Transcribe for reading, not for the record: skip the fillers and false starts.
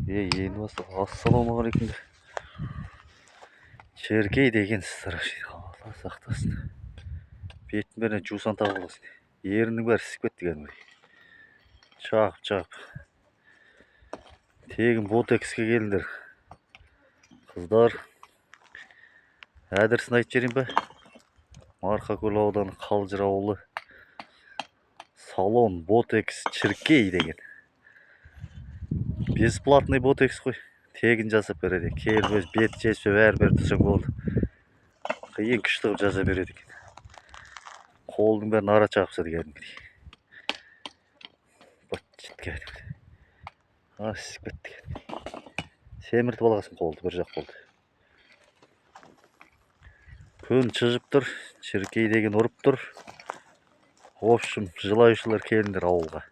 Е, енді басталды. Ассалаумағалейкум. Шіркей деген страшный, Алла сақтасын. Беттің бәріне жусан тағып аласың. Еріннің бәрі ісіп кетті кәдімгідей. Жағып жағып. Тегін ботекске келіңдер. Қыздар. Адресін айтып жіберейін бе? Марқакөл ауданы, Қалжыр ауылы. Салон ботекс Шіркей деген. Бесплатный ботекс қой. Тегін жасап береді. Келіп өз бет шешпе, бәрі беріп тұрсаң болды. Қиын, күшті қылып жасап береді екен. Қолдың бәрін ара жағып тастады кәдімгідей. Быт кәдімгідей. А, ісіп кетті кәдімгідей. Семіртіп алғансың қолды, бір жақ қолды. Күн шыжып тұр, шіркей деген ұрып тұр. В общем, желающий лар, келіңдер ауылға.